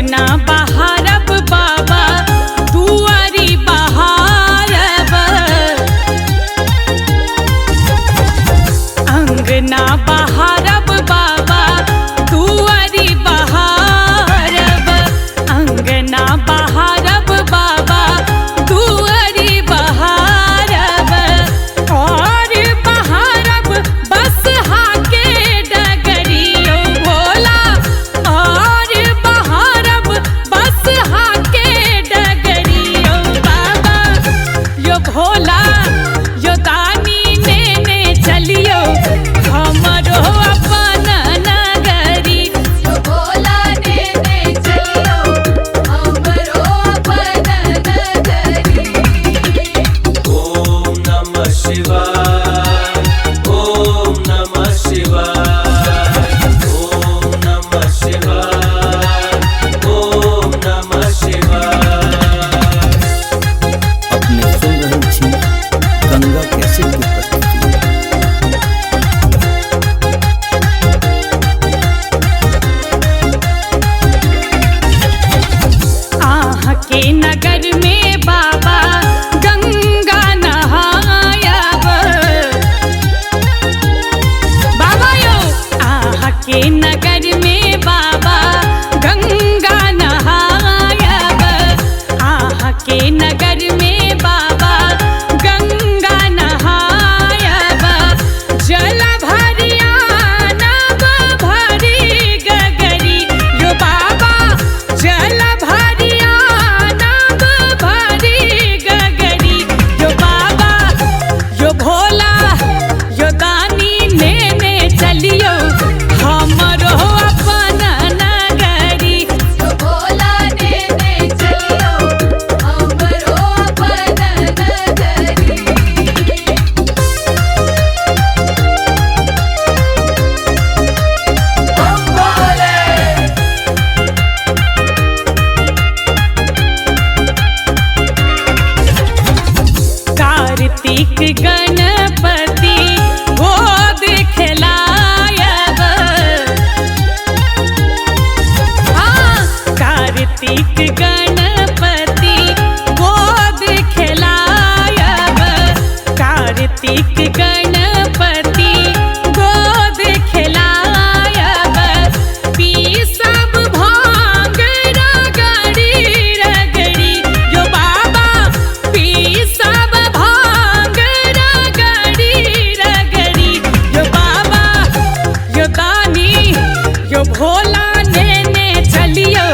अंगना बहारब बाबा दुआरी बहारब। अंगना बहारब बाबा दुआरी बहारब। अंगना बहारब बाबा दुआरी बहारब। और बहारब बस हाके डगरियो भोला। और बहारब बस हाके डगरियो बाबा यो भोला यो दानी नेने चलियो हमरो अपन नगरी। यो भोला नेने चलियो हमरो अपन नगरी। ॐ नमः शिवाय, ॐ नमः शिवाय, ॐ नमः शिवाय, ॐ नमः शिवाय। अपने सुन रहल छी गंगा कैसेट के प्रस्तुति। आहाँ के नगर में बाबा गंगा नहायब। बाबा यो आहाँ के नगर में बाबा गंगा नहायब। आहाँ के नगर में बाबा गंगा नहायब। जल भरिया नब भरी गगरी यो बाबा। जल भरिया नब भरी गगरी यो बाबा यो भोला यो दानी नेने चलियो हमरो अपन नगरी। यो भोला नेने चलियो हमरो अपन नगरी। कार्तिक गणपति गोद खेलायब। हाँ, कार्तिक गणपति गोद खेलायब। कार्तिक गणपति गोद खेलायब। पीसब भांग रगड़ी रगड़ी यो बाबा। पीसब भांग रगड़ी रगड़ी यो बाबा यो दानी यो भोला नेने चलियो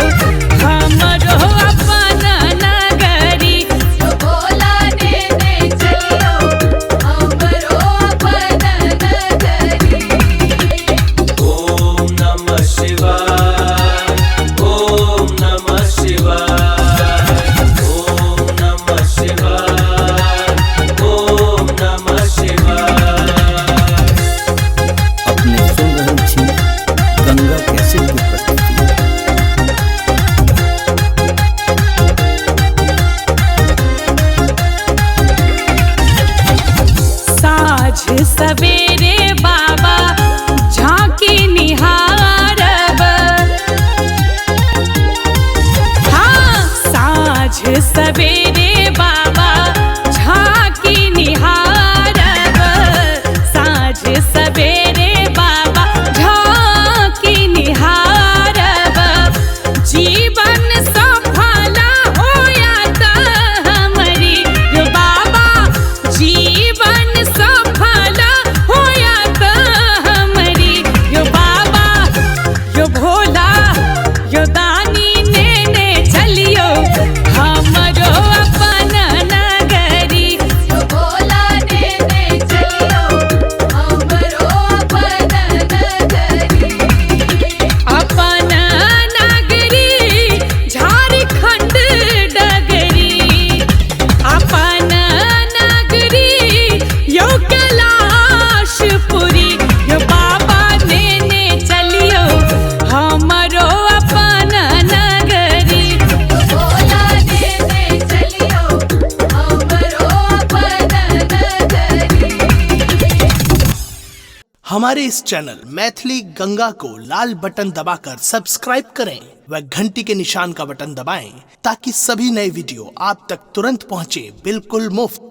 हमरो अपन नगरी। यो भोला नेने चलियो हमरो अपन नगरी। ॐ नमः शिवाय, ॐ नमः शिवाय, ॐ नमः शिवाय, ॐ नमः शिवाय। अपने सुन रहल छी गंगा कैसेट के प्रस्तुति। साँझ सवेरे बाबा झांकी निहारब। हाँ, साँझ सवेरे बाबा झांकी निहारब। साँझ सवेरे बाबा झांकी निहारब। जीवन सफल होया त हमरी यो बाबा। जीवन सफल होया त हमरी यो बाबा यो भोला यो दानी नेने चलियो हमरो अपन हमारे इस चैनल मैथिली गंगा को लाल बटन दबाकर सब्सक्राइब करें व घंटी के निशान का बटन दबाएं ताकि सभी नए वीडियो आप तक तुरंत पहुंचे बिल्कुल मुफ्त।